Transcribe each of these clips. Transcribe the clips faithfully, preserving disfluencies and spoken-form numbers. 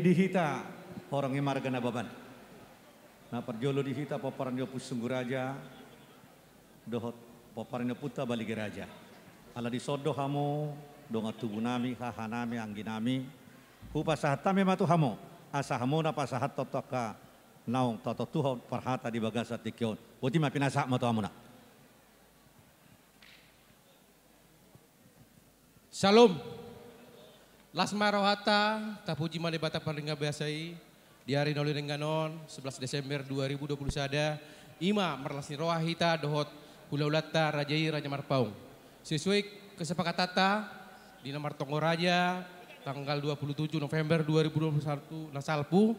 Di hita horong ni marga Nababan. Na parjolo di hita pomparan ni Ompu Sunggu Raja dohot pomparan ni ompunta Balige Raja. Ala dison do hamu dongan tubu nami, haha nami, anggi nami. Hupasahat hami ma tu hamu, asa hamu na pasahathon tu angka naung tatontuhon parhata di bagasan tingki on. Boti ma, pinasahat ma tu hamuna. Syalom. Las ma rohanta, tapuji ma Debata parlinggoman basa i, di ari na uli denggan on, sebelas Desember dua ribu dua puluh sada, i ma marlas ni roha hita dohot hulahulanta raja i, Raja Marpaung. Sesuai kesepakatanta di na martonggo raja, tanggal dua puluh tujuh November dua ribu dua puluh satu na salpu,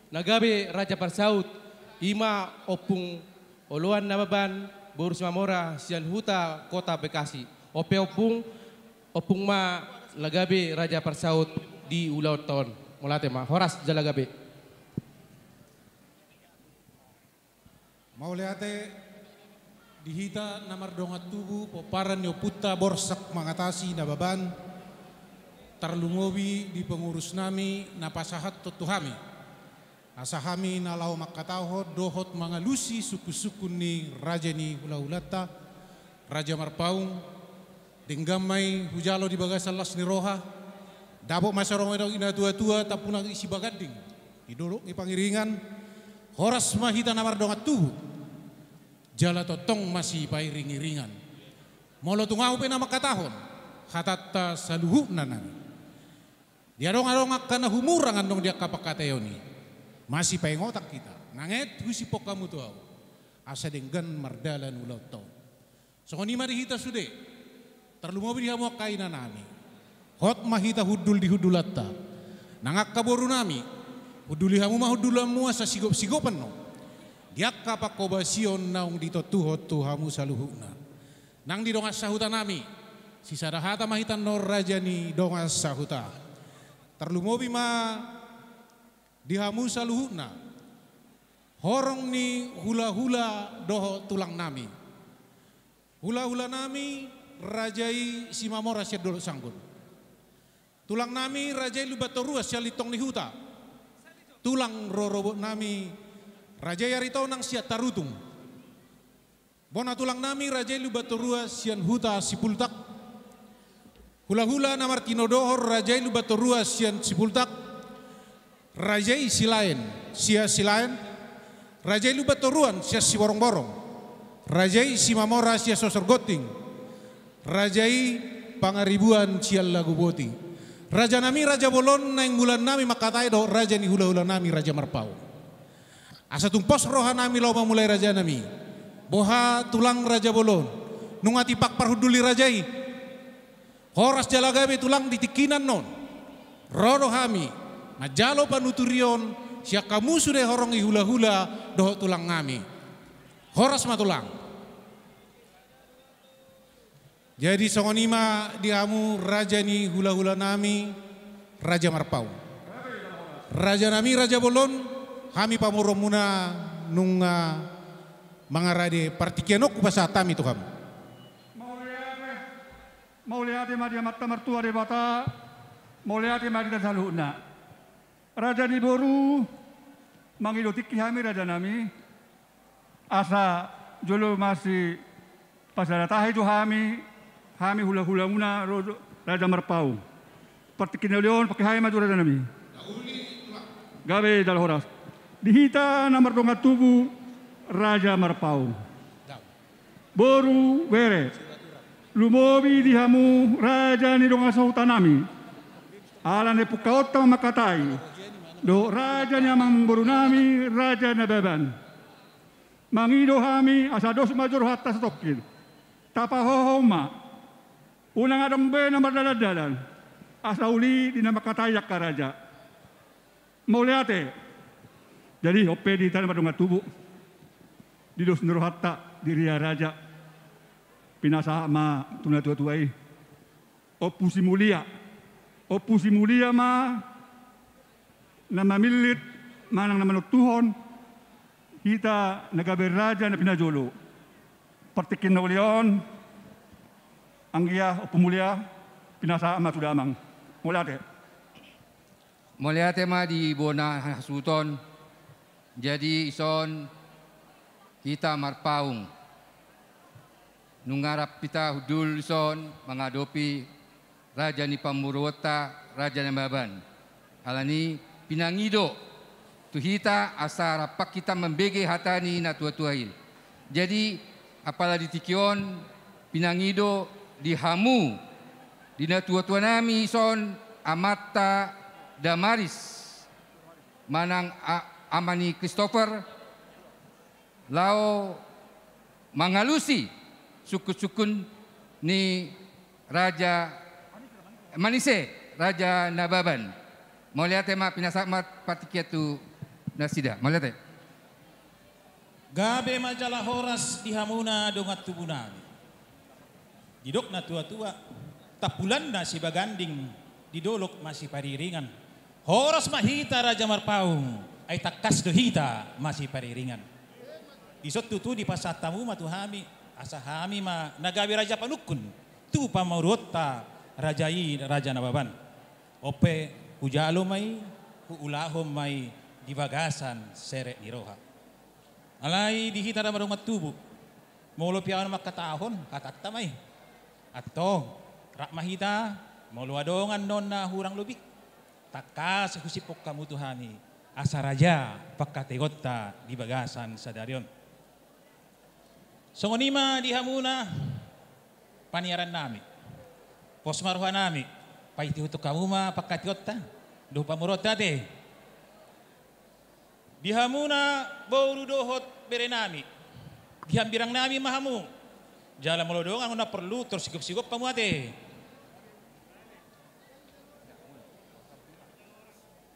na gabe raja parsaut, i ma Ompung Oloan Nababan, boru Simamora, sian Huta Kota Bekasi. On pe Ompung, Ompung ma na gabe raja parsaut di ulaonta on. Mauliate ma, horas jala gabe. Mauliate di hita na mardongan tubu, pomparan ni ompunta Borsak Mangatasi Nababan, tarlumobi di pengurus nami na pasahathon tu hami, asa hami na laho mangkatahon dohot mangalusi sungkunsungkun ni raja ni hulahulanta, Raja Marpaung. Denggan ma i hujalo di bagasan las ni roha. Dapot ma songon i dok ni natuatua, tampunan i sibaganding di dolok ni pangiringan. Horas ma hita na mardongan tubu, jala tongtong masipairingiringan. Molo tung ahu pe na mangkatahon hatanta saluhutna nami, dia adong adong angka na humurang annon di angka pangkataion i, masipaingotan hita, nanget husiphon hamu tu ahu, asa denggan mardalan ulaonta on. Songon i ma di hita sude, tarlumobi di hamu angka ina nami. Hot ma hita hundul di hundulanta. Nang angka boru nami, hunduli hamu ma hundulanmu asa sigopsigop annon di angka panghobasion naung ditontuhon tu hamu saluhutna. Nang di dongan sahuta nami, sisada hata ma hita annon raja ni dongan sahuta. Tarlumobi ma di hamu saluhutna horong ni hulahula dohot tulang nami. Hulahula nami, raja i Simamora sian Dolok Sanggul. Tulang nami, raja i Lumban Toruan sian Lintong ni Huta. Tulang rorobot nami, raja i Aritonang sian Tarutung. Bona tulang nami, raja i Lumban Toruan sian Huta Sipultak. Hulahula na martinodohon, raja i Lumban Toruan sian Sipultak. Raja i Silaen sian Silaen. Raja i Lumban Toruan sian Siborongborong. Raja i Simamora sian Sosor Gonting. Raja i Pangaribuan sian Laguboti. Raja nami, raja bolon, naeng mula nami mangkatai dohot raja ni hulahula nami, Raja Marpaung. Asa tung pos roha nami laho mamulai raja nami. Boha tulang raja bolon, nunga tipak parhundul ni raja i. Horas jala gabe tulang di tingki na annon. Ro do hami manjalo panuturion sian hamu sude horong ni hulahula dohot tulang nami. Horas ma tulang. Jadi songon i ma di hamu raja ni hulahula nami, Raja Marpaung. Raja nami, raja bolon, hami pamoruonmuna nunga mangarade partingkian on hupasahat hami tu hamu. Mauliate, mauliate ma di Amanta Martua Debata, mauliate ma di hita saluhutna. Raja ni boru, mangido tingki hami raja nami, asa jolo masipasada tahi tu hami, hami hulahulamuna ro-, Raja Marpaung. Partingkian na uli on pake hami ma tu raja nami. Gabe jala horas. Di hita na mardongan tubu, Raja Marpaung. Boru, bere, lumobi di hamu raja ni dongan sahuta nami. Ala ni pungkaonta mangkatai dohot raja ni amangboru nami, Raja Nababan. Mangido hami asa dos ma jolo rohanta satongkin. Tapahohom ma. Unang adong be na mardalandalan asa uli di na mangkatai angka raja. Mauliate. Jadi on pe di hita na mardongan tubu, di dos ni rohanta, di ria raja, pinasahat ma tu natuatua i. Ompu Simulia. Ompu Simulia ma na mamillit manang na manontuhon hita na gabe raja na pinajolo. Partingkian na uli on, anggia Ompu Mulia, pinasahat ma tu damang. Mauliate. Mauliate ma di bona hasuhuton. Jadi ison hita marpaung. Nunga rap hita hundul ison mangadopi raja ni pamoruonta, Raja Nababan. Alani pinangido tu hita asa rap hita mambege hata ni natuatua i. Jadi apala di tingki on pinangido di hamu, di natuatuanami ison, amanta Damaris manang a-, ama ni Christopher, laho mangalusi sungkunsungkun ni raja, manise Raja Nababan. Mauliate ma, pinasahat ma partingkian tu nasida. Mauliate. Gabe ma jala horas di hamuna dongan tubunami. Didok natuatua, tampulanna sibaganding, di dolok masipariringan. Horas ma hita raja marpaung, ai tangkas do hita masipariringan. Dison tutu dipasahat hamu ma tu hami, asa hami ma na gabe raja panungkun tu pamoruonta raja i, Raja Nababan. On pe hujalo ma i, huulahon ma i di bagasan serep ni roha. Alai di hita na mardongan tubu, molo pe ahu na mangkatahon, hatanta ma i. Antong, rap ma hita, molo adong annon na hurang lobi, tangkas husiphon hamu tu hami, asa raja pangkataionta di bagasan sadari on. Songon i ma di hamuna paniarannami. Pos ma rohanami, paihutihut hamu ma pangkataionta dohot pamoruonta ate. Di hamuna boru dohot berenami, di hambirangnami ma hamu. Jala molo adong annon na porlu, tor sigopsigop hamu ate.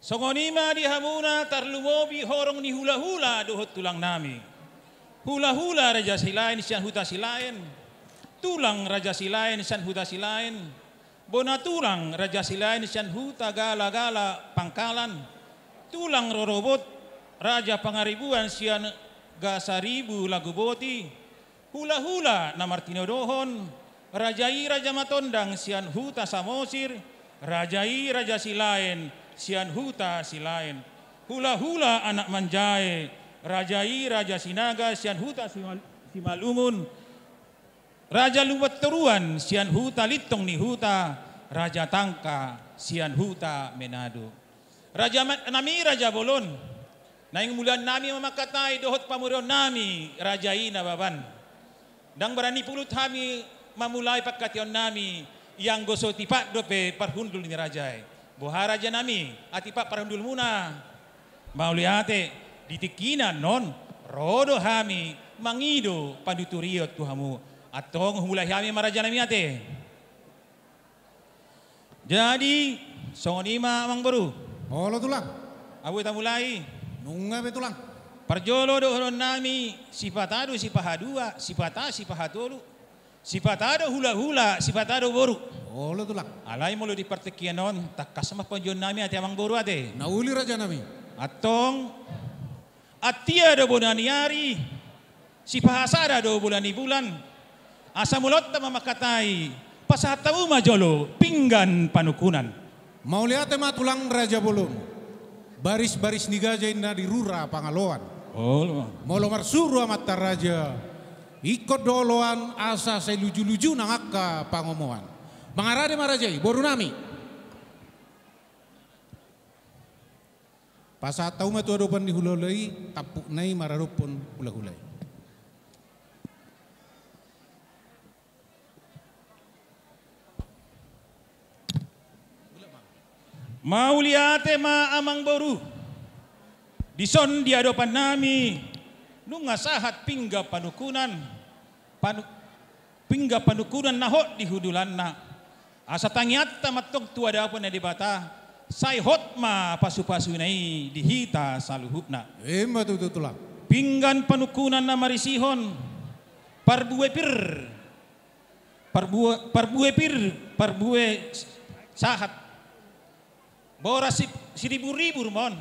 Songon i ma di hamuna tarlumobi horong ni hulahula dohot tulangnami. Hulahula Raja Silaen sian Huta Silaen, tulang Raja Silaen sian Huta Silaen, bona tulang Raja Silaen sian Huta Galagala Pangkalan, tulang rorobot Raja Pangaribuan sian Gasaribu Laguboti, hulahula na martinodohon, raja i Raja Matondang sian Huta Samosir, raja i Raja Silaen sian Huta Silaen, hulahula anak manjae, raja i Raja Sinaga sian Huta Simal-, Simalungun, Raja Lumban Toruan sian Huta Lintong ni Huta, Raja Tangka sian Huta Menado. Raja ma-, nami Raja Bolon, naeng mulaionnami ma mangkatai dohot pamoruonnami raja i Nababan. Ndang barani pulut hami mamulai pangkataionami, ianggo so tipak dope parhundul ni raja i. Boha rajanami, atipak parhundulmuna? Mauliate, di tingkina annon, ro do hami mangido panuturion tu hamu. Antong humulai hami ma rajanami ate. Jadi, songon i ma amangboru. Olo tulang. Ahu tamulai. Nunga be tulang. Parjolo dohononnami, sipata do sipahadua, sipata sipahatolu. Sipata do hulahula, sipata do boru. Olo tulang. Alai molo di partingkian on, tangkas ma panjouonnami ate amangboru ate. Na uli rajanami. Antong, antia do bona ni ari, sipahasada do bona ni bulan. Asa mulaonta ma mangkatai, pasahat hamu ma jolo pinggan panungkunan. Mauliate ma tulang Raja Bolon. Barisbaris ni gaja inna di rura pangaloan. Olo. Molo marsuru amanta raja, ingkon do oloan asa sai lujuluju nang angka pangomoan. Mangarade ma raja i, borunami. Pasahat hamu ma tu adopan ni hulahula i, tampukna i maradophon hulahula i. Mauliate ma amangboru. Dison di adopannami, nunga sahat pinggan panungkunan, panu-, pinggan panungkunan na hot di hundulanna. Asa tangiangta ma antong tu adopan ni Debata, sai hot ma pasupasuna i di hita saluhutna. Ima tutu tulang. Pinggan panungkunan na marisihon, parbue pir, parbue, parbue pir, parbue sahat. Boras si-, siriburribur ma on.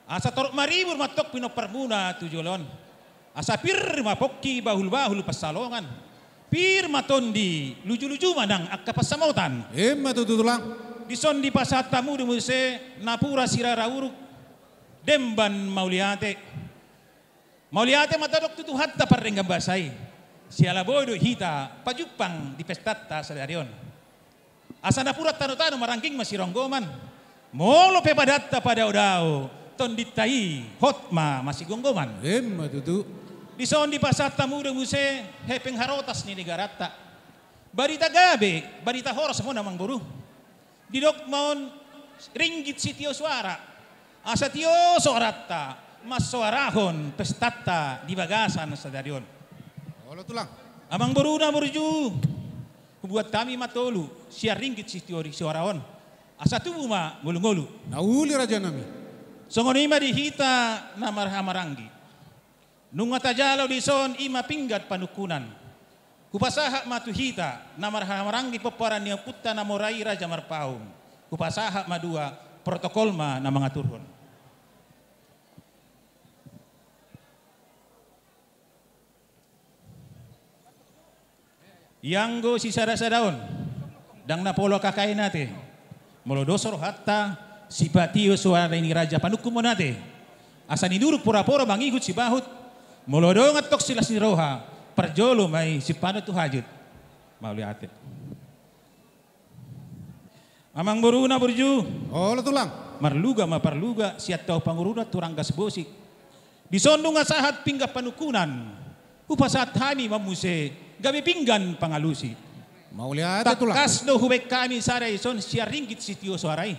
Asa torop maribur ma antong pinomparmuna tu joloan. Asa pir ma pongki bahulbahul pansalongan. Pir ma tondi, lujuluju ma nang angka pansamotan. Ima tutu tulang. Dison dipasahat hamu do muse napuran sirara uruk, demban mauliate. Mauliate ma tadok tu Tuhanta pardenggan basa i. Siala boi do hita pajumpang di pestanta sadari on. Asa napuran tanotano marangking masironggoman. Molo pe padanta padaodao, tondinta i hot ma masigomgoman. Emma tutu. Dison dipasahat hamu do muse hepeng harotas ni negaranta. Barita gabe, barita horas ma on, amang boru. Didok ma on ringgit sitio soara. Asa tio soaranta mansoarahon pestanta di bagasan sadari on. Olo tulang. Amang boru na burju, hubuat hami ma tolu sian ringgit sitio soara on. Asa tubu ma ngolungolu. Na uli, rajanami. Songon i ma di hita na marhahamaranggi. Nunga tajalo dison i ma pinggan panungkunan. Hupasahat ma tu hita na marhahamaranggi pomparan ni ompunta na mora i, Raja Marpaung. Hupasahat ma dua, protokol ma na mangaturhon. Ianggo sisada-sada on, ndang na pola K K N ate. Molo dos rohanta, sipatio soara ni raja panungkun ma on ate. Asa ninuruk pora-pora mangihut sibahut. Molo adong antong silas ni roha, parjolo ma i sipanut tu hajut. Mauliate. Amang boru na burju. Olo tulang. Marluga ma parluga, sian tao Pangurunan tu Ranggas Bosi. Dison nunga sahat pinggan panungkunan. Hupasahat hami ma muse gabe pinggan pangalusi. Mauliate tulang. Tangkas do hubaen hami sada dison sian ringgit sitio soara i.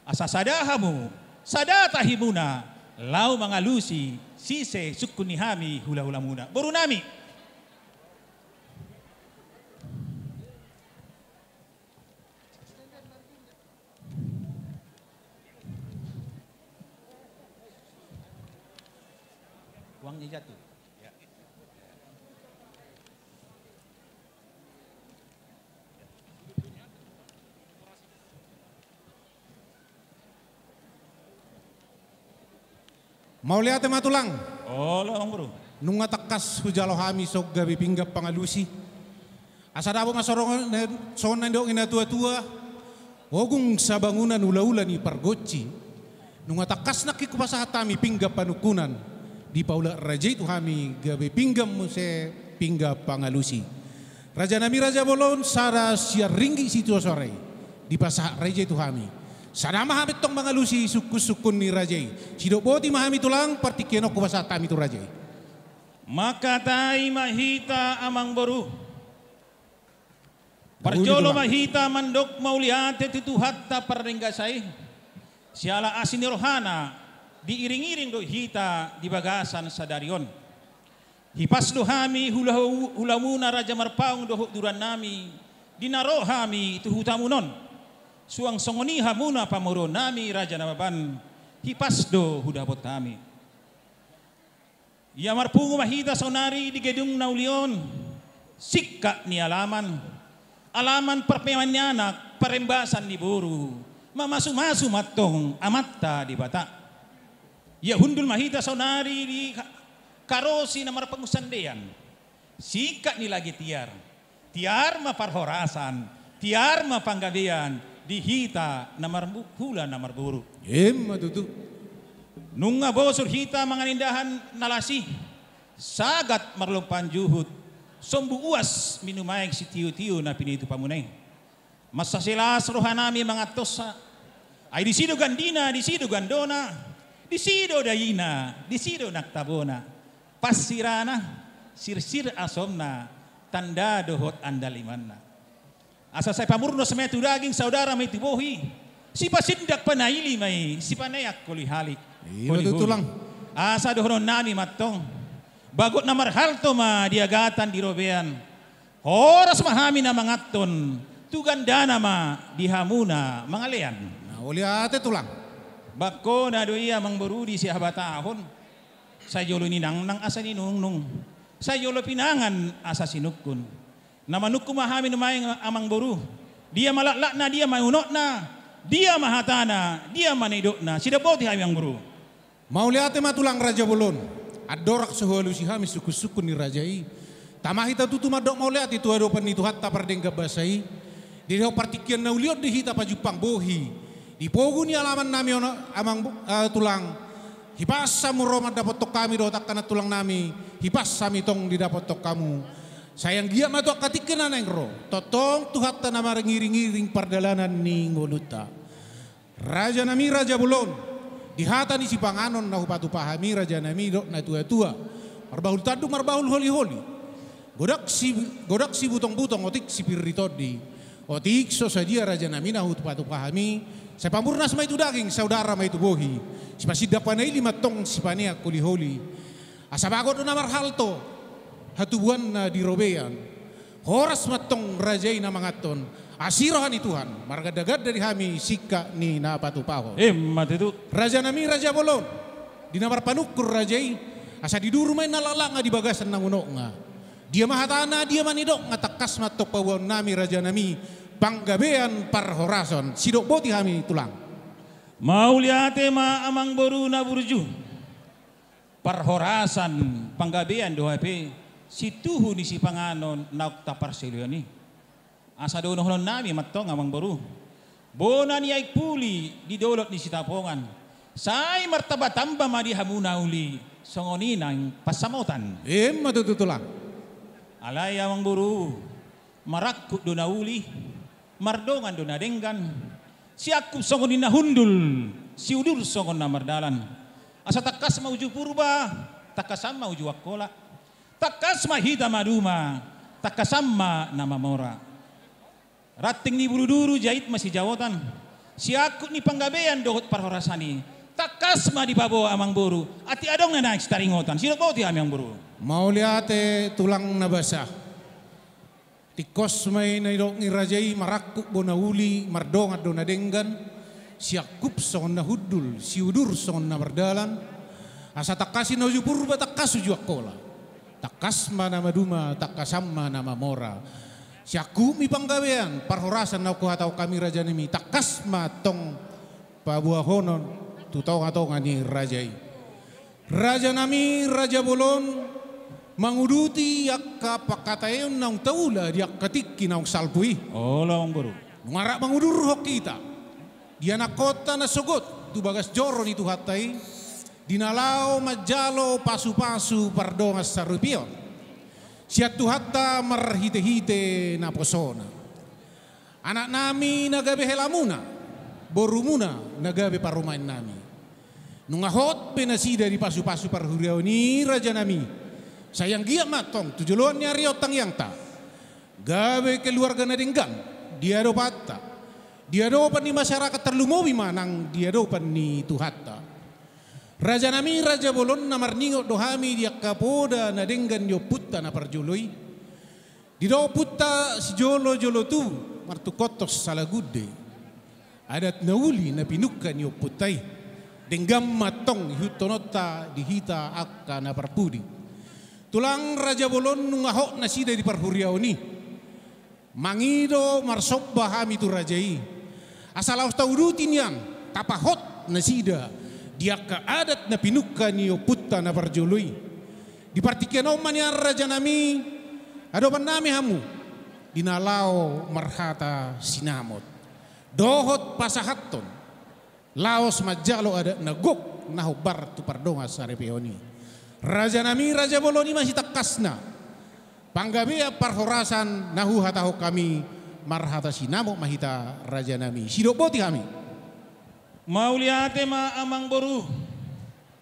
Asa sada hamu, sada tahimuna, laho mangalusi sise sungkun ni hami hula-hulamuna. Borunami. Uangnya jatuh. Mauliate ma tulang. Olo, amang boru. Nunga tangkas hujalo hami songon gabe pinggan pangalusi. Asa dapot ma songon na, songon na nidok ni natua-tua, ogung sabangunan ula-ula ni pargonsi. Nunga tangkas nangkin hupasahat hami pinggan panungkunan. Dipaulak raja i tu hami gabe pinggan muse pinggan pangalusi. Rajanami raja bolon, sada sian ringgit sitio soara i. Dipasahat raja i tu hami. Sada ma hami antong mangalusi sungkun-sungkun ni raja i. Sidok boti ma hami tulang, partingkian on hupasahat hami tu raja i. Mangkatai ma hita amang boru. Parjolo ma hita mandok mauliate tu Tuhanta pardenggan basa i. Siala asi ni rohana diiring-iring do hita di bagasan sadari on. Hipas do hami hula-, hulamuna Raja Marpaung dohot durannami, di na ro hami tu hutamuna on. Suang songon i hamuna pamoruonnami Raja Nababan, hipas do hudapot hami. Ia marpungu ma hita saonari di gedung na uli on, singkat ni alaman, alaman parpaeman ni anak, parembasan ni boru, mamasu-masu ma antong Amanta Debata. Ia hundul ma hita saonari di ka-, karosi na marpangunsandean. Singkat ni lage tiar. Tiar ma parhorasan, tiar ma panggabean di hita na marbu-, hula na marboru. Emma tutu. Nunga bosur hita mangan indahan na las i, sagat marlompan juhut, sombu uas minum aek sitio-tio na pinitupamuna i. Mansai las rohanami manganhonsa. Ai disi do gandina, disi do gandona, disi do daina, disi do nang tabona. Pas sirana, sirsir asomna, tanda dohot andalimanna. Asa sai pamurnas ma i tu daging, saudara ma i tu bohi, sipasindak panaili ma i, sipaneang holi-holi. Ima tutu, tulang. Asa dohononnami ma antong, bagot na marhalto ma di agatan di robean. Horas ma hami na manganhon, tu gandana ma di hamuna mangalean. Na mauliate tulang. Bangkona do i amang boru di sihabatahon. Sai jolo ninangnang asa ninungnung. Sai jolo pinangan asa sinungkun. Na manungkun ma hami nuaeng amang boru. Dia ma laklakna, dia ma unokna, dia ma hatana, dia ma nidokna. Sidapoti hami amang boru. Mauliate ma tulang raja bolon. Andorang so hualusi hami sungkun-sungkun ni raja i, tama hita tutu mandok mauliate tu adopan ni Tuhanta pardenggan basa i. Di dok partingkian na uli on di hita pajumpang bohi di pogu ni alaman nami on, amang, eh, tulang. Hipas hamu ro mandapothon hami dohot angka nantulang nami, hipas hami tong didapothon hamu. Sai anggiat ma tu angka tingki na naeng ro, tongtong Tuhanta na mangiringiring pardalanan ni ngolunta. Raja nami, raja bolon, di hata ni sipanganon na hupatupa hami raja nami dohot natuatua, marbahul tandu, marbahul holiholi, godang si, godang sibutongbutong, otik sipir ni tondi, otik so sadia raja nami na hupatupa hami. Sai pamurnas ma i tu daging, saudara ma i tu bohi, sipasindak panaili ma tong sipaneang holiholi. Asa bagot do na marhalto, hatubuanna di robean. Horas ma tong raja i na manganhon, asi roha ni Tuhan margandaganda di hami singkat ni na patupahon. Emma tutu. Raja nami, raja bolon, di na marpanungkun raja i, asa diduru ma inna laklakna di bagasan na unokna. Dia ma hatana, dia ma nidokna, tangkas ma tong paboaon nami raja nami panggabean parhorasan. Sidok boti hami, tulang. Mauliate ma, amang boru na burju. Parhorasan, panggabean do hape situhu ni sipanganon naung taparsiulihon i. Asa dohonon nami ma tong, amang boru, bona ni aek puli di dolok ni Sitapongan, sai martambatamba ma di hamu na uli songon i nang pansamotan. Emma tutu, tulang. Alai, amang boru, marangkup do na uli, mardongan do na denggan, siangkup songon i na hundul, siudur songon na mardalan. Asa tangkas ma uju Purba, tangkasan ma uju Angkola, tangkas ma hita maduma, tangkasan ma na mamora. Ranting ni bulu duru jait ma sijaotan, siangkup ni panggabean dohot parhorasan i, tangkas ma dipaboa, amang boru, atik adong na naeng sitaringotan. Sidok boti hami, amang boru. Mauliate, tulang na basa. Tingkos ma i na nidok ni raja i, marangkup do na uli, mardongan do na denggan, siangkup songon na hundul, siudur songon na mardalan. Asa tangkas i na uju Purba, tangkas uju Angkola, tangkas ma na maduma, tangkasan ma na mamora. Siangkup ni panggabean parhorasan naung huhatahon hami raja nami, tangkas ma tong paboahonon tu tongatonga ni raja i. Raja nami, raja bolon, manguduti angka pangkataion naung taula di angka tingki naung salpu i. Olo, amang boru. Nunga rap mangudurhon hita di anakkonta na sogot tu bagas joro ni Tuhanta i, di na laho manjalo pasupasu pardongan saripeon sian Tuhanta marhitehite naposona. Anak nami na gabe helamuna, borumuna na gabe parumaen nami. Nunga hot pe nasida di pasupasu parhuriaon i, raja nami, sai anggiat ma tong tu joloan ni ari on tangiangta, gabe keluarga na denggan di adopanta, di adopan ni masyarakat, tarlumobi ma nang di adopan ni Tuhanta. Raja nami, raja bolon, na marningot do hami di angka poda na denggan ni ompunta na parjolo i. Didok ompunta sijolojolo tubu, martungkothon salagunde. Adat na uli na pinungka ni ompunta i, denggan ma tong ihuthononta di hita angka na parpudi. Tulang, raja bolon, nunga hot nasida di parhuriaon i. Mangido marsomba hami tu raja i, asa laos tauduti nian, tapahot nasida di angka adat na pinungka ni ompunta na parjolo i. Di partingkian on ma nian, raja nami, adopan nami hamu di na laho marhata sinamot dohot pasahathon laos manjalo adat na gok na hombar tu pardongan saripeon i. Raja nami, raja bolon, i ma sitangkasna panggabean parhorasan na huhatahon hami marhata sinamot ma hita, raja nami. Sidok boti hami. Mauliate ma, amang boru.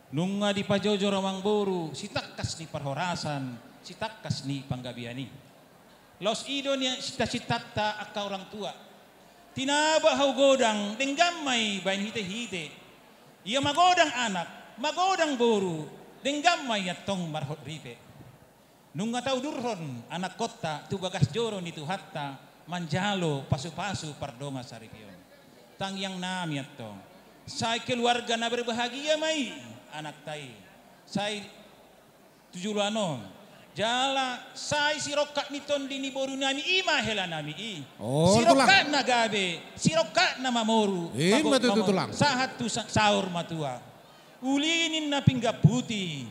Nunga dipajojor, amang boru, sitangkas ni parhorasan, sitangkas ni panggabean i. Laos i do nian cita-citanta angka orang tua. Tinaba hau godang, denggan ma i baen hitehite. Ia magodang anak, magodang boru, denggan ma i antong marhot ripe. Nunga taudurhon anakkonta tu bagas joro ni Tuhanta manjalo pasupasu pardongan saripeon. Tangiang nami antong, sai keluarga na berbahagia ma i anakta i. Sai tu joloan on. Jala sai sirongkap ni tondi ni boru nami i ma hela nami i. Oh, sirongkap na gabe, sirongkap na mamoru. Ima tutu, tulang. Sahat tu sa-, saur matua. Uli ninna pinggan puti,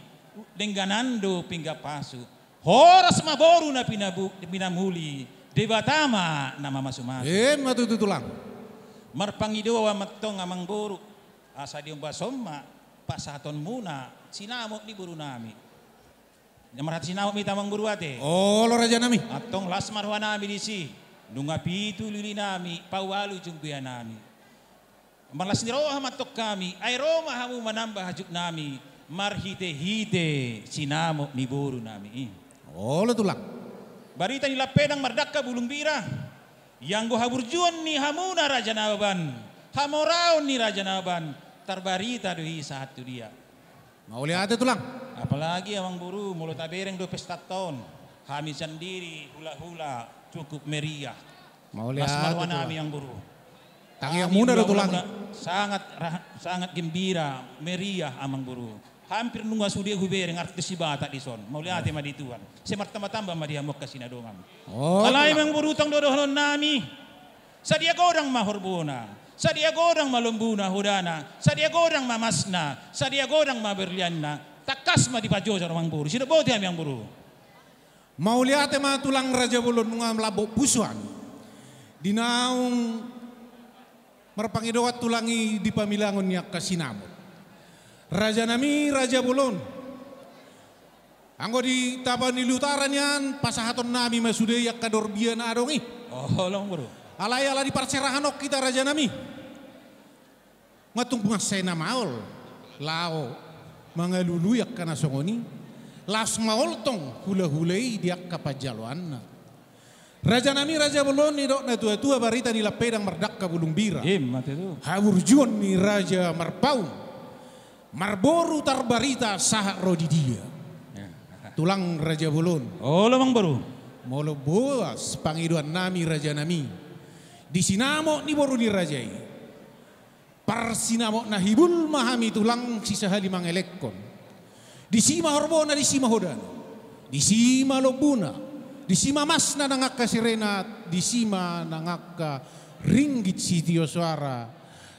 dengganan do pinggan pasu. Horas ma boru na pinabu-, pinamuli, Debata ma na mamasu-masu. Emma tutu, Tulang. Marpangidoan ma antong, Amangboru, asa diombashon ma pasahatonmuna sinamot ni borunami. Na marhata sinamot ma hita, Amangboru, ate? Olo, Rajanami. Antong las ma rohanami disi, nunga pitu lilinami, paualu jumbianami. Marlas ni roha ma antong hami, ai ro ma hamu manamba hajutnami, marhite-hite sinamot ni borunami i. Olo, Tulang. Barita ni lampedang mardangka bulung bira, ianggo haburjuon ni hamuna Raja Nababan, hamoraon ni Raja Nababan, tarbarita do i sahat tu dia. Mauliate, Tulang. Apalagi, Amangboru, molo tabereng do pestanta on, hami sandiri hula-hula cukup meriah. Mauliate, Tulang. Las ma rohanami, Amangboru. Tangiangmuna do, Tulang. Sangat ra-, sangat gembira, meriah, Amangboru. Hampir nunga sude hubereng artis si Batak dison. Mauliate ma di Tuhan. Sai martamba-tamba ma di hamu angka sinadongan. Oh, Tulang. Alai, Amangboru, tong do dohononnami. Sadia godang ma horbona, sadia godang ma lombuna, hodana, sadia godang ma masna, sadia godang ma berlianna, tangkas ma dipajojo, Amangboru. Sidok boti hami, Amangboru. Mauliate ma, Tulang, Raja Bolon, nunga lambok pusu hami. Di naung marpangidoan, Tulang, i di pamilangon ni angka sinamot. Rajanami, Raja Bolon. Anggo di Tapanuli Utara nian, pasahatonnami ma sude i angka dorbia na adong i. Oh, Amangboru. Alai ala di parserahan on hita, Rajanami, nga tung mansai na maol laho mangalului angka na songon i. Laos maol tong hula-hula i di angka panjaloanna. Rajanami, Raja Bolon, nidok natua-tua, barita ni lampedang mardangka bulung bira. Emma tutu. Haburjuon ni Raja Marpaung. Marboru tarbarita sahat ro di dia. Ya. Tulang, Raja Bolon. Olo, Amangboru. Molo boas pangidoannami, Rajanami, di sinamot ni boru ni raja i, parsinamot na hibul ma hami, Tulang, sisahali mangelekhon. Disi ma horbona, disi ma hodana, disi ma lombuna, disi ma masna nang angka sirena, disi ma nang angka ringgit sitio soara.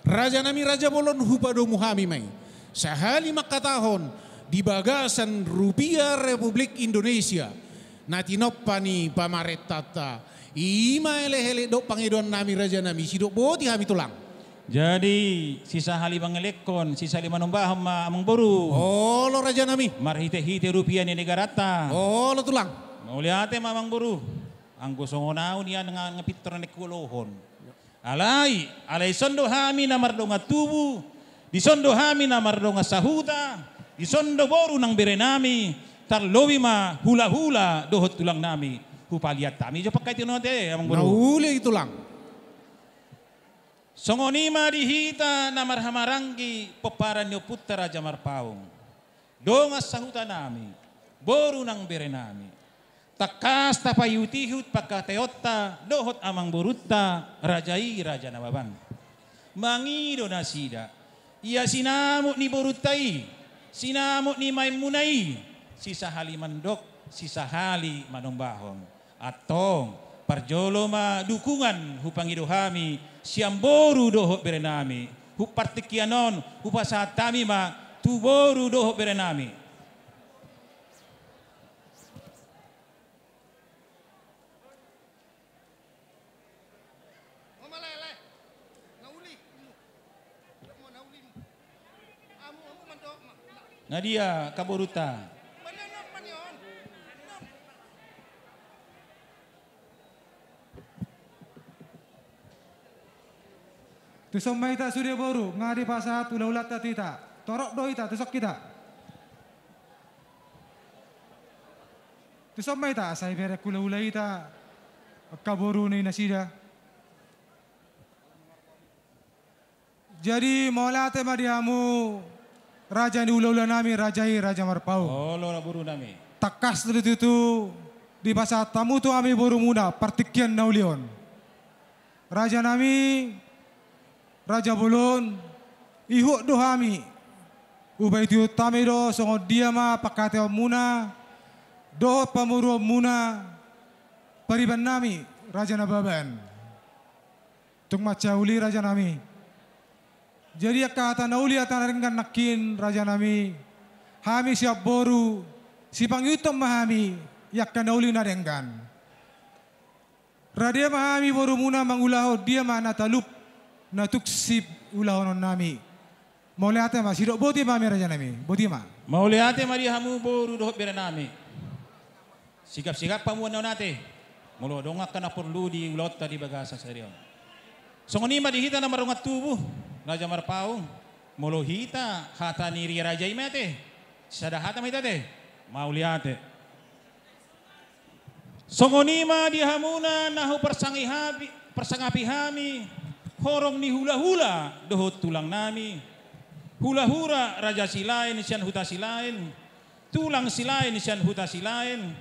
Rajanami, Raja Bolon, hupadomu hami ma i. Sahali mangkatahon di bagasan rupia Republik Indonesia na tinompa ni pamarentanta. I ma elek-elek dohot pangidoannami, Rajanami, sidok boti hami, Tulang. Jadi, sisahali mangelekhon, sisahali manombahon ma, Amangboru. Olo, Rajanami. Marhite-hite rupia ni negaranta. Olo, Tulang. Mauliate ma, Amangboru. Anggo songon au nian nga, nga pintor na huolohon. Alai, alai dison do hami na mardongan tubu, dison do hami na mardongan sahuta, dison do boru nang berenami, tarlobi ma hula-hula dohot tulangnami. Hupaliat hami jo pangkataion on, ate, Amangboru. Na uli, Tulang. Songon i ma di hita na marhahamaranggi pomparan ni ompunta Raja Marpaung. Dongan sahutanami, boru nang berenami. Tangkas tapaihut-ihut pangkataionta dohot amangborunta raja i, Raja Nababan. Mangido nasida, ia sinamot ni borunta i, sinamot ni maenmuna i, sisahali mandok, sisahali manombahon. Antong, parjolo ma dukungan hupangido hami sian boru dohot berenami. Hu partingkian on, hupasahat hami ma tu boru dohot berenami. Nga dia angka borunta? Tuson ma hita sude boru, nga dipasahat hula-hulanta tu hita. Torop do hita, tuson hita. Tuson ma hita, asa ibereng hula-hula hita angka boru ni nasida. Jadi, mauliate ma di hamu, raja ni hula-hulanami, raja i Raja Marpaung. Olo, boru nami. Tangkas do tutu dipasahat hamu tu hami borumuna partingkian na uli on. Raja nami, Raja Bolon, ihut do hami. Hupaihut-ihut hami do songon dia ma pangkataionmuna dohot pamoruonmuna, pariban nami, Raja Nababan. Tung mansai uli, raja nami. Jadi angka hata na uli, hata na denggan nangkin, raja nami, hami sian boru, sipangihut ma hami i angka na uli na denggan. Rade ma hami borumuna mangulahon dia ma na talup na tung siulahononnami. Mauliate ma, sidok boti ma hami rajanami, boti ma. Mauliate ma di hamu boru dohot berenami. Sigap-sigap hamu annon ate, molo adong angka na porlu di ulaonta di bagasan sadari on. Songon i ma di hita na mardongan tubu, Raja Marpaung, molo hita hata ni ria raja i ma ate, sada hata ma hita ate, mauliate. Songon i ma di hamuna na huparsangapi, parsangapi hami, horong ni hulahula dohot tulangnami, hulahula Raja Silaen sian Huta Silaen, tulang Silaen sian Huta Silaen,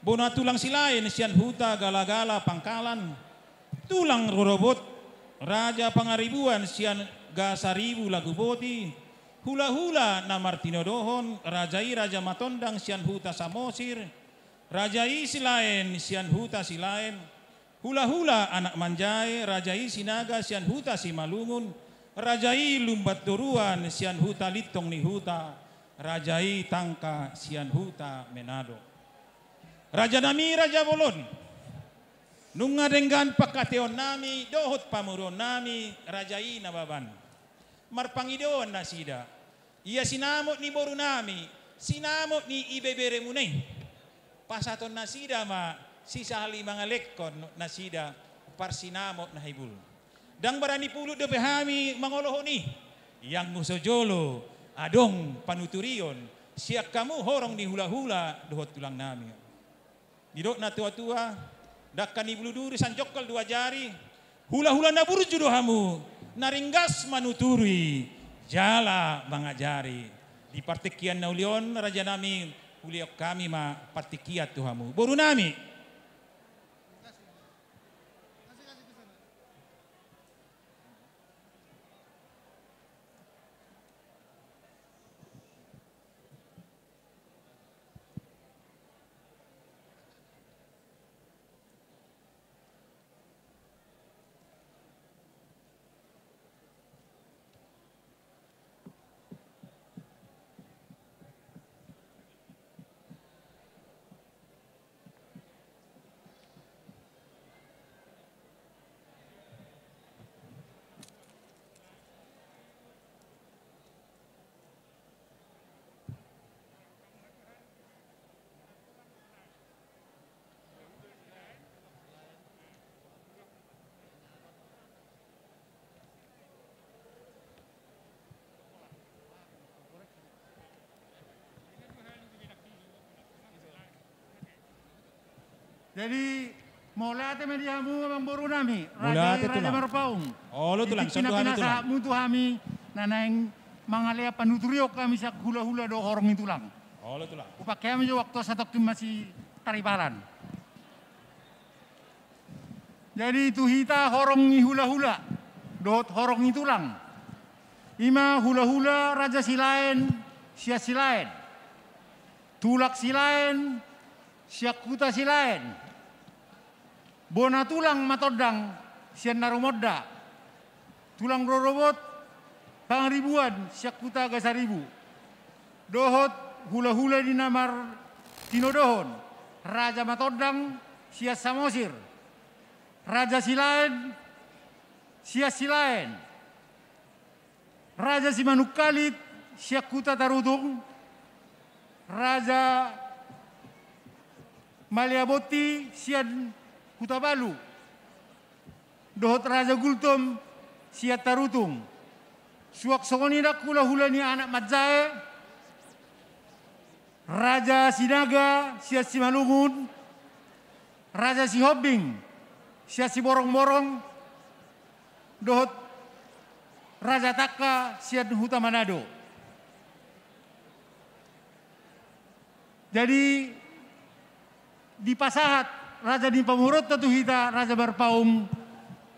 bona tulang Silaen sian Huta Galagala Pangkalan, tulang rorobot Raja Pangaribuan sian Gasaribu Laguboti, hulahula na martinodohon, raja i Raja Matondang sian Huta Samosir, raja i Silaen sian Huta Silaen, hulahula anak manjae, raja i Sinaga sian Huta Simalungun, raja i Lumban Toruan sian Huta Lintong ni Huta, raja i Tangka sian Huta Menado. Rajanami raja bolon, nunga denggan pangkataionami dohot pamoruonnami raja i Nababan. Marpangidoan nasida, ia sinamot ni borunami, sinamot ni ibeberemuna i, pasahaton nasida ma sisahali mangalehon nasida parsinamot na hibul. Ndang barani pulut dope hami mangolohon i, ianggo so jolo adong panuturion sian hamu horong ni hulahula dohot tulangnami. Didok na tua-tua, dangka ni bulu duri sanjongkol dua jari, hulahula na burju do hamu, na ringgas manuturi jala mangajari. Di partingkian na uli on rajanami, hulehon hami ma partingkian tu hamu borunami. Jadi, mauliate ma di hamu amangborunami, raja i Raja Marpaung. Olo tulang, di tingki na pinasahatmu tu hami, na naeng mangalehon panuturion hami sian hulahula dohot horong ni tulang. Olo tulang. Hupangke hami jo waktu satongkin masitaripalan. Jadi tu hita horong ni hulahula dohot horong ni tulang, i ma hulahula Raja Silaen sian Silaen, tulang Silaen sian Huta Silaen, bona tulang Matondang sian Narumonda, tulang rorobot Pangaribuan sian Huta Gasaribu, dohot hulahula ni na martinodohon, Raja Matondang sian Samosir, Raja Silaen sian Silaen, Raja Simanungkalit sian Huta Tarutung, Raja Maliabonti sian Hutabalu, dohot Raja Gultom sian Tarutung. Suang songon i nang hulahula ni anak manjae, Raja Sinaga sian Simalungun, Raja Sihombing sian Siborongborong, dohot Raja Tangka sian Huta Manado. Jadi, dipasahat raja ni pamoruonta tu hita, Raja Marpaung,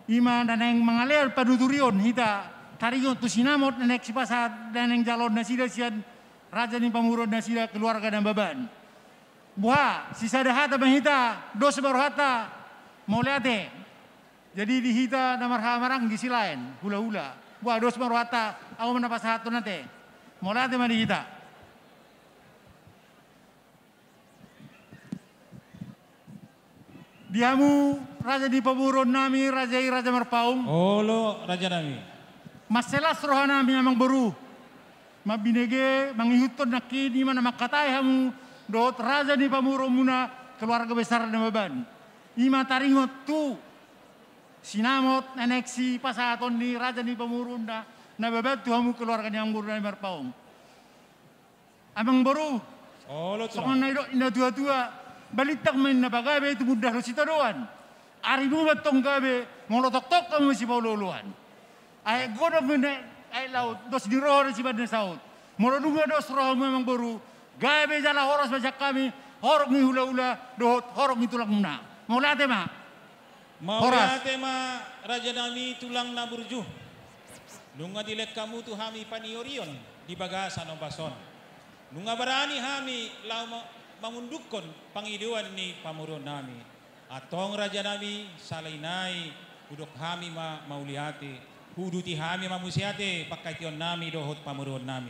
i ma na naeng mangalehon panuturion hita taringot tu sinamot na naeng sipasahat, na naeng jaloon nasida sian raja ni pamoruon nasida keluarga Nababan. Boha, sisada hata ma hita, dos ma rohanta, mauliate. Jadi di hita na marhaha maranggi Silaen, hulahula. Boha, dos ma rohanta, ahu ma na pasahathon ate. Mauliate ma di hita. Di hamu raja ni pamoruon nami, raja i Raja Marpaung. Olo, raja nami. Mansai las roha nami, amang boru, mambinege mangihuthon nangkin i ma na mangkatai hamu dohot raja ni pamoruonmuna, keluarga besar Nababan. I ma taringot tu sinamot na naeng sipasahaton ni raja ni pamoruonna Nababan tu hamu keluarga ni amang boru nami Marpaung. Amang boru, olo, tulang. Songon na nidok ni na tua-tua, balintang ma inna pagabe, tumundalhon sitadoan. Arimu ma antong gabe, molo tongtong hamu sipaolo-oloan. Aek godang ma inna aek laut, dos ni roha do sibahen na saut. Molo nunga dos rohamu, amang boru, gabe jala horas ma sian hami horong ni hula-hula dohot horong ni tulangmuna. Mauliate ma. Horas. Mauliate ma, raja nami, tulang na burju. Nunga dilehon hamu tu hami paniorion di bagasan ombas on. Nunga barani hami laho ma-, mangundukhon pangidoan ni pamoruon nami. Antong, raja nami, sahali nai hudok hami ma mauliate, huuduti hami ma muse ate panghataion nami dohot pamoruon nami.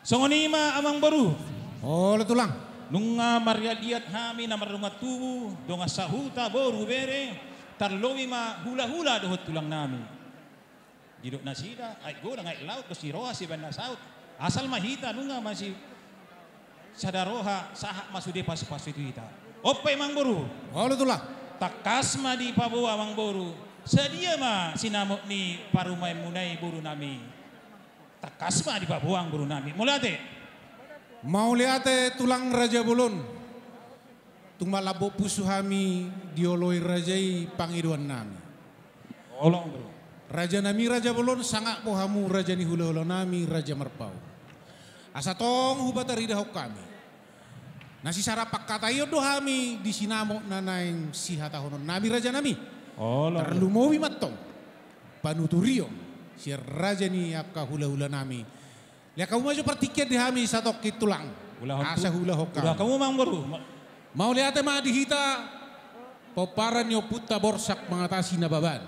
Songon i ma, amang boru. Olo, tulang. Nunga marliat-liat hami na mardongan tubu, dongan sahuta, boru, bere, tarlobi ma hula-hula dohot tulang nami. Didok nasida, aek godang, aek laut, dos ni roha sibahen na saut. Asal ma hita nunga masi sada roha, sahat ma sude pasu-pasu i tu hita. On pe, amang boru. Olo, tulang. Tangkas ma dipaboa, amang boru. Sadia ma sinamot ni parumaenmuna i, boru nami? Tangkas ma dipaboa, amang boru nami. Mauliate. Mauliate, tulang raja bolon. Tung malambok pusu hami dioloi raja i pangidoan nami. Olo, amang boru. Raja nami raja bolon, sangap do hamu raja ni hula-hula nami Raja Marpaung. Asa tong hupataridahon hami na sisarang panghataion do hami di sinamot na naeng sihatahonon nami, raja nami. Olo. Tarlumobi ma antong panuturion sian raja ni angka hula-hula nami. Lehon hamu ma jo partingkian di hami satongkin, tulang. Ulahon tu-, asa huulahon hami. Ulahon hamu, amang boru. Ma- Mauliate ma di hita pomparan ni ompunta Borsak Mangatasi Nababan.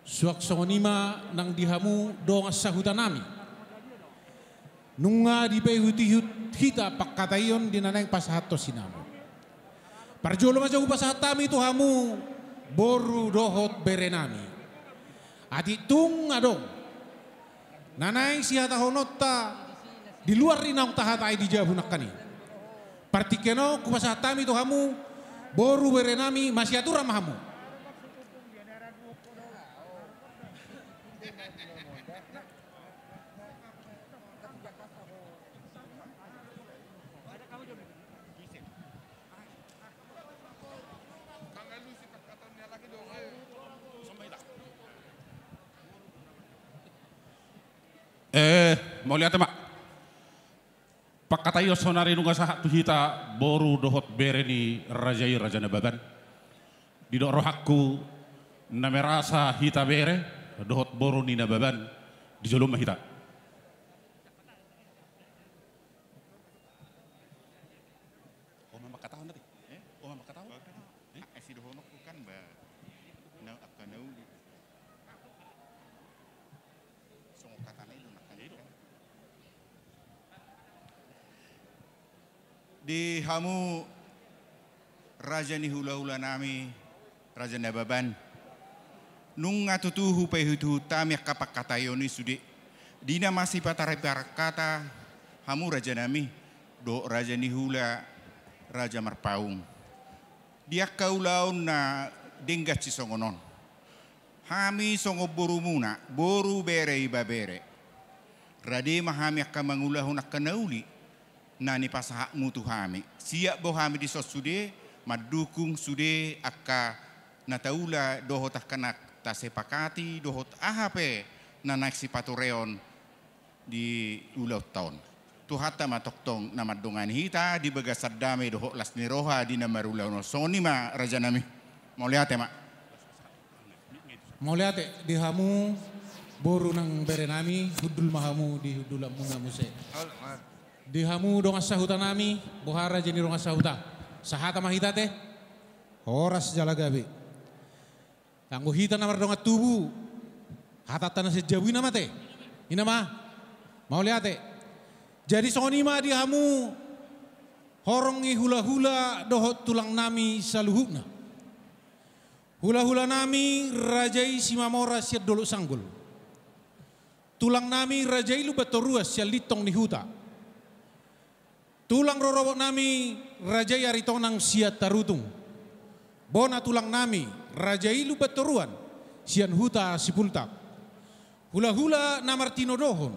Suang songon i ma nang di hamu dongan sahuta nami. Nunga dipaihut-ihut hita panghataion di na naeng pasahathon sinamot. Parjolo ma jo hupasahat hami tu hamu boru dohot bere nami. Atik tung adong na naeng sihatahononta di luar ni naung tahatai di jabu nangkaning, partingkian on hupasahat hami tu hamu boru, bere nami, masiaturan ma hamu. Eh, mauliate ma. Panghataion saonari nunga sahat tu hita boru dohot bere ni raja i, Raja Nababan. Didok rohangku, na merasa hita bere dohot boru ni Nababan, di jolo ma hita. Ho ma manghatahon tadi. Eh? Ho ma manghatahon. Eh? Asi dohononku kan ba. Na, angka na uli. Songon hatana i do na kan. Di hamu raja ni hula-hula nami, Raja Nababan. Nunga tutu hupaihut-ihut hami angka panghataion i sude. Di na masipatariparan hata hamu raja nami dohot raja ni hula Raja Marpaung. Di angka ulaon na denggan sisongon on, hami songon borumuna, boru, bere, ibebere, rade ma hami angka mangulahon angka na uli na nipasahatmu tu hami. Siap do hami dison sude mandukung sude angka na taula dohot angka na tasepakati dohot aha pe na naeng sipatureon di ulaonta on. Tuhanta ma tongtong na mandongani hita di bagasan dame dohot las ni roha di na marulaon on. Songon i ma raja nami. Mauliate ma. Mauliate di hamu boru nang bere nami, hundul ma hamu di hundulanmuna muse. Di hamu dongan sahuta nami, boha raja ni dongan sahuta? Sahata ma hita ate. Horas jala gabe. Anggo hita na mardongan tubu, hatanta na sian jabu i nama ate. I nama. Mauliate. Jadi songon i ma di hamu Horong ni hulahula dohot tulang nami saluhutna. Hulahula nami, raja i Simamora sian Dolok Sanggul. Tulang nami, raja i Lumban Toruan sian Lintong ni Huta. Tulang rorobot nami, raja i Aritonang sian Tarutung. Bona tulang nami, raja i Lumban Toruan sian Huta Sipultak. Hulahula na martinodohon,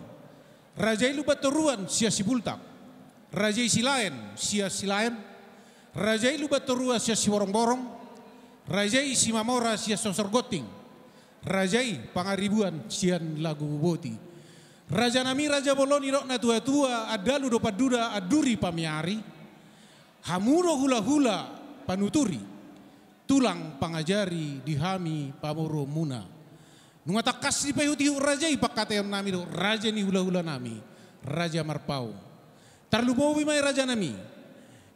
raja i Lumban Toruan sian Sipultak, raja i Silaen sian Silaen, raja i Lumban Toruan sian Siborongborong, raja i Simamora sian Sosor Gonting, raja i Pangaribuan sian Laguboti. Raja nami, raja bolon, didok natuatua, andalu do panduda, anduri pamiari. Hamu do hulahula panuturi, tulang pangajari di hami pamoruonmuna. Nunga tangkas dipaihutihut raja i, pangkataion nami do, raja ni hulahula nami, Raja Marpaung. Tarlumobi ma i, raja nami,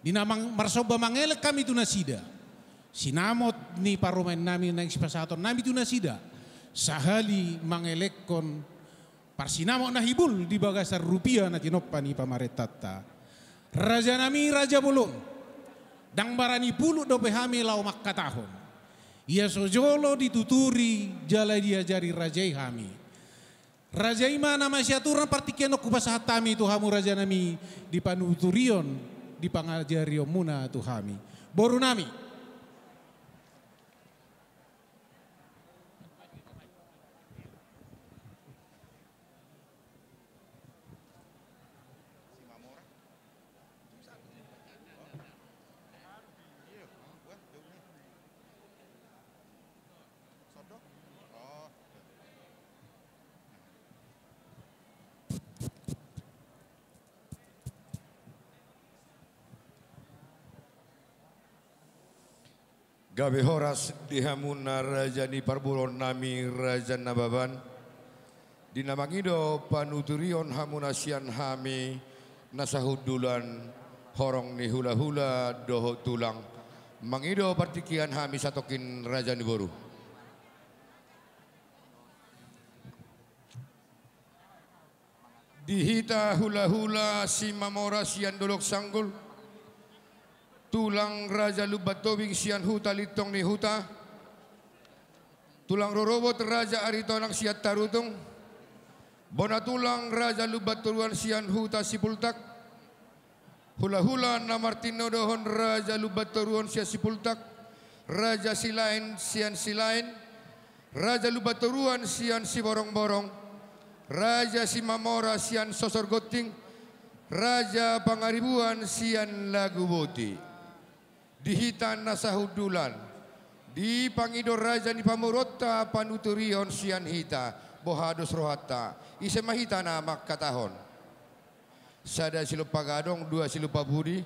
di na mang-, marsomba mangelek hami tu nasida, sinamot ni parumaen nami naeng sipasahaton nami tu nasida, sahali mangelekhon parsinamot na hibul di bagasan rupia na tinompa ni pamarentanta. Raja nami, raja bolon, ndang barani pulut dope hami laho mangkatahon. Ia so jolo dituturi jala diajari raja i hami. Raja i ma na masiaturan partingkian on hupasahat hami tu hamu, raja nami, di panuturion, di pangajarionmuna tu hami. Boru nami. Gabe horas di hamuna raja ni parboruon nami, Raja Nababan. Di na mangido panuturion hamuna sian hami na sahundulan, horong ni hulahula dohot tulang, mangido partingkian hami satongkin, raja ni boru. Di hita hulahula Simamora sian Dolok Sanggul, tulang raja Lumban Tobing sian Huta Lintong ni Huta, tulang rorobot raja Aritonang sian Tarutung, bona tulang raja Lumban Toruan sian Huta Sipultak, hulahula na martinodohon raja Lumban Toruan sian Sipultak, raja Silaen sian Silaen, raja Lumban Toruan sian Siborongborong, raja Simamora sian Sosor Gonting, raja Pangaribuan sian Laguboti. Di hita na sahundulan, dipangido raja ni pamoruonta panuturion sian hita, boha dos rohanta, ise ma hita na mangkatahon. Sada silompa gadong, dua silompa pudi,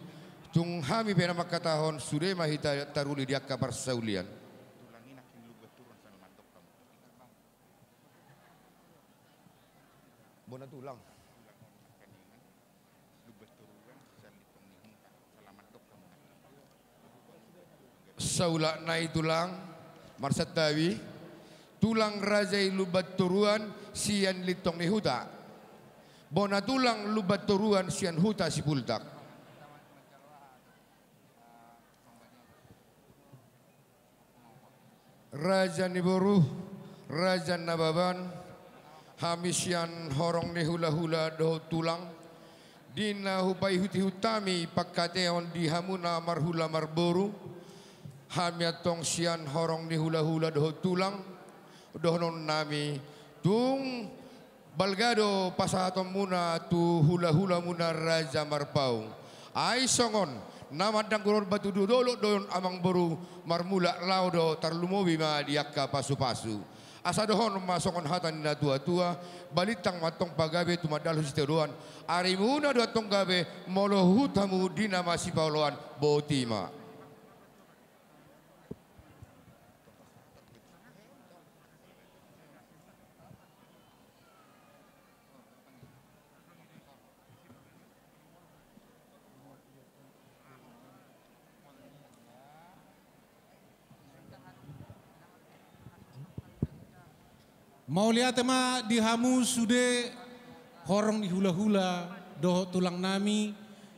tung hami pe na mangkatahon, sude ma hita taruli di angka parsaulian. Bona tulang. Saulak nai tulang, marsantabi, tulang raja i Lumban Toruan sian Lintong ni Huta. Bona tulang Lumban Toruan sian Huta Sipultak. Raja ni boru, Raja Nababan, hami sian horong ni hulahula dohot tulang, di na hupaihutihut hami pangkataion di hamuna marhula marboru, hami antong sian horong ni hulahula dohot tulang, dohonon nami, tung balga do pasahatonmuna tu hulahulamuna Raja Marpaung. Ai songon na mandangguron batu do dolok do on, amangboru, marmulak laho do, tarlumobi ma di angka pasupasu. Asa dohonon ma songon hata ni natuatua, balintang ma antong pagabe, tumandalhon sitadoan, arimuna do antong gabe, molo huhut hamu di na masipaoloan. Boti ma. Mauliate ma di hamu sude horong ni hulahula dohot tulang nami,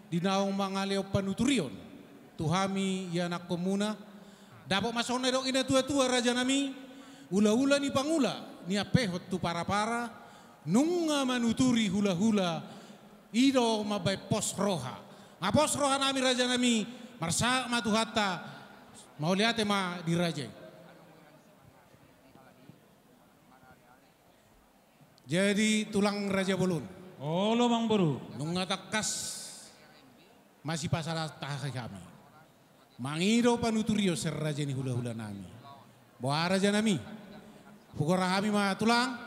Di naung mangalehon panuturion tu hami ianakhonmuna, dapot ma songon na didok ni na tua-tua, rajanami, hulahula ni pangula niampehon tu parapara, nunga manuturi hulahula, i do mambahen pos roha. Nga pos rohanami, rajanami, marsahat ma Tuhanta. Mauliate ma di raja i. Jadi tulang raja bolon. Olo, amangboru. Nunga tangkas masipasahat hami mangido panuturion sian raja ni hulahulanami. Boha, rajanami? Hugora hami ma, tulang.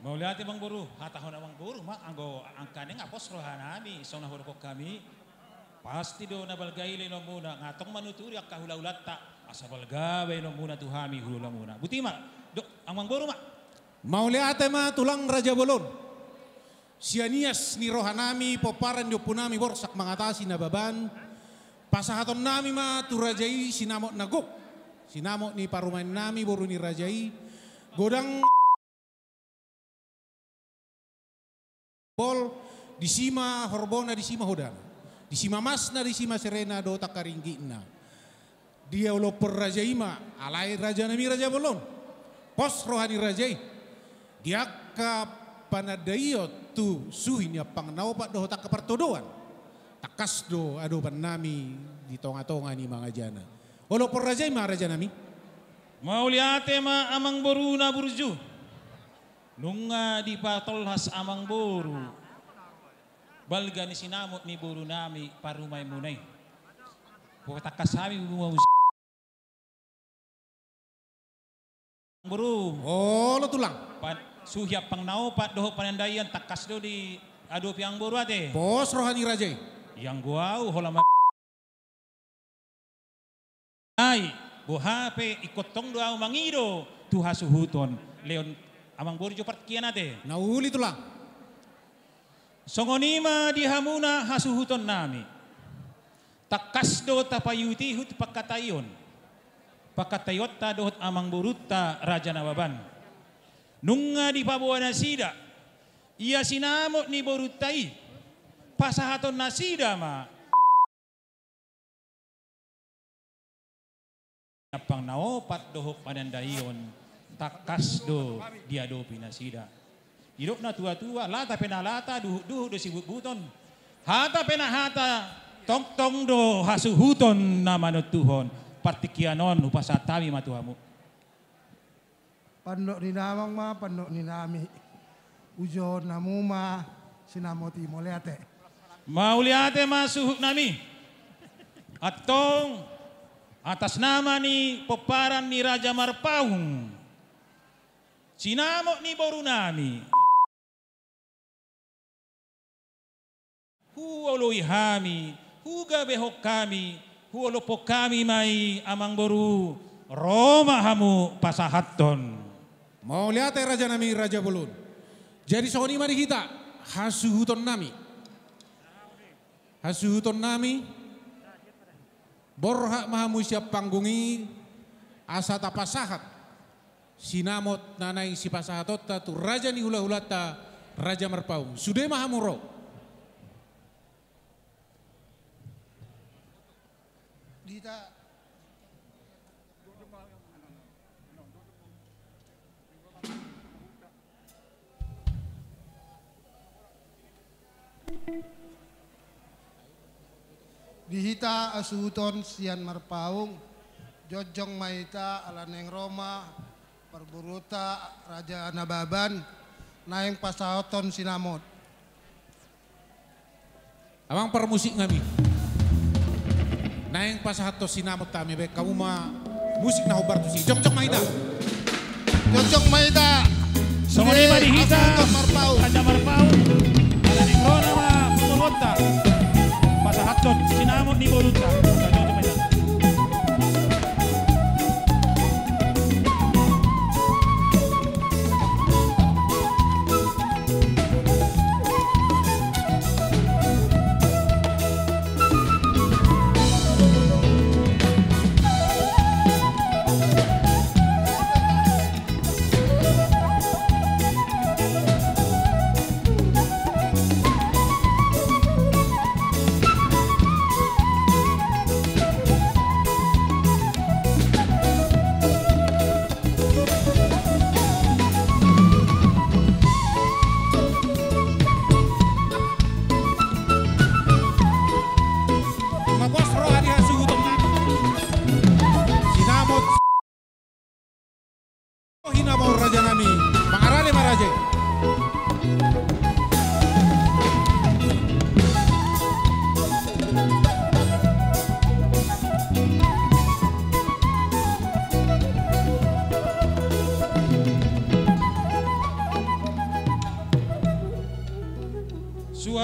Mauliate, amangboru. Hatahon amangboru ma, anggo angka na nga pos rohanami songon na hudokhon hami. Pasti do na balga i lehononmuna, nga tong manuturi angka hulahulanta, asa balga bahenonmuna tu hami hulahulamuna. Boti ma, do, amangboru ma. Mauliate ma, tulang raja bolon. Sian ias ni rohanami, pomparan ni ompunami Borsak Mangatasi Nababan, pasahatonnami ma tu raja i sinamot na gok, sinamot ni parumaennami boru ni raja i, godang bol, disi ma horbona, disi ma hodana, disi ma masna, disi ma serena dohot angka ringgitna. Di olophon raja i ma, alai, rajanami, raja bolon, pos roha ni raja i di angka panandaion tu suhi ni ampang na opat dohot angka partodoan, tangkas do adopannami di tonga-tonga ni mangajana. Olophon raja i ma, rajanami. Mauliate ma, amangboru na burju. Nunga dipatolhas amangboru balga ni sinamot ni borunami parumaenmuna i. Patangkas hami bunga mus-, amangboru. Olo, tulang. Pa-, suhi ampang na opat dohot panandaion tangkas do diadopi amangboru ate. Pos roha ni raja i. Ianggo au hola ma- Ai, boha pe ingkon tong do au mangido tu hasuhuton, lehon amangboru jo partingkian ate. Na uli, tulang. Songon i ma di hamuna hasuhutonnami. Tangkas do tapaihut-ihut pangkataion, pangkataionta dohot amangborunta Raja Nababan. Nunga dipaboa nasida ia sinamot ni borunta i, pasahaton nasida ma. Ampang na opat dohot panandaion tangkas do diadopi nasida. Didok na tua-tua, lata pe na lata, duhut-duhut do sibutbuton. Hata pe na hata, tongtong do hasuhuton na manontuhon. Partingkian on hupasahat hami ma tu hamu. Pandok ni damang ma pandok ni nami. Ujohon hamu ma sinamot i. Mauliate. Mauliate ma suhutnami. Antong, atas nama ni pomparan ni Raja Marpaung, sinamot ni borunami. Huoloi hami, hugabehon hami, huolophon hami ma i, amangboru, ro ma hamu pasahathon. Mauliate rajanami raja bolon. Jadi songon i ma di hita hasuhutonnami. Hasuhutonnami. Borhat ma hamu sian panggung i asa tapasahat sinamot na naeng sipasahatonta tu raja ni hulahulanta Raja Marpaung. Sude ma hamu ro. Di hita. Di hita hasuhuton sian Marpaung, jongjong ma hita ala naeng ro ma parboruonta Raja Nababan naeng pasahathon sinamot. Amang parmusik nami. Naeng pasahathon sinamot hami, baen hamu ma musik na hombar tusi. Jongjong ma hita. Jongjong ma hita. Songon i ma di hita. Sude hasuhuton Marpaung. Raja Marpaung. Ala naeng ro nama parboruonta pasahathon sinamot ni borunta. Jongjong ma hita.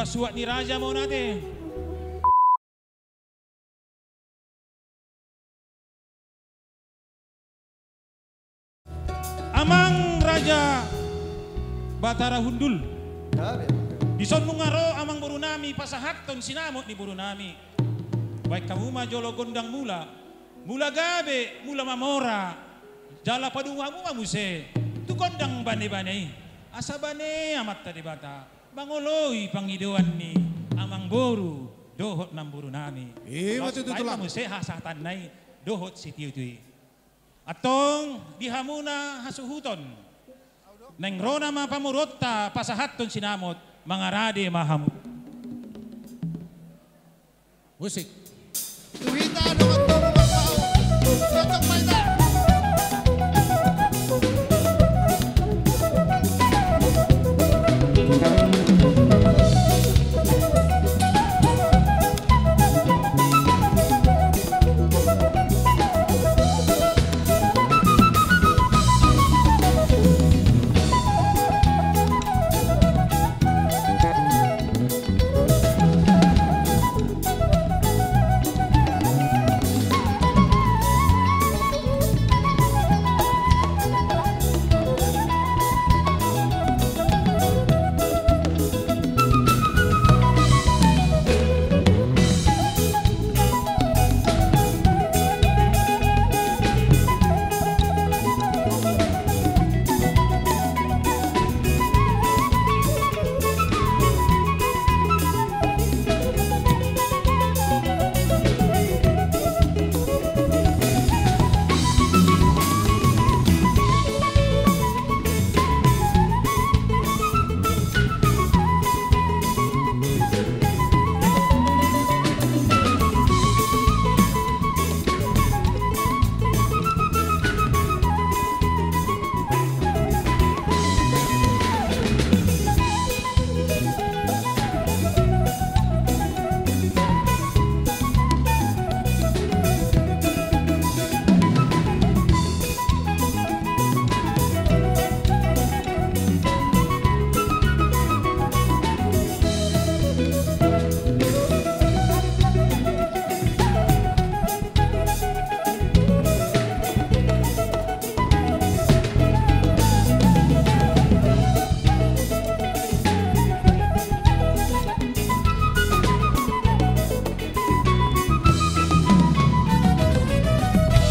Suat ni raja ma on ate. Amang Raja Batara Hundul. Gabe. Dison nunga ro amangboru nami pasahathon sinamot ni boru nami. Baen hamu ma jolo gondang mula. Mula gabe, mula mamora. Jala padomu hamu ma muse tu gondang bane-bane i. Asa bane Amanta Debata mangoloi pangidoan ni amangboru dohot namboru nami. I ma tutu, tulang. Laos baen ma muse hasahatanna i dohot sitio-tio i. Antong di hamuna hasuhuton, naeng ro nama pamoruonta pasahathon sinamot, mangarade ma hamu. Musik. Tu hita dongan-dongan, tongtong ma hita.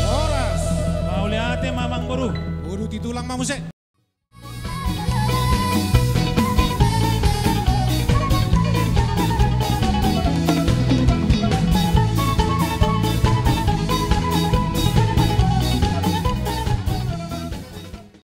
Horas. Mauliate ma amangboru. Uduti tulang ma muse.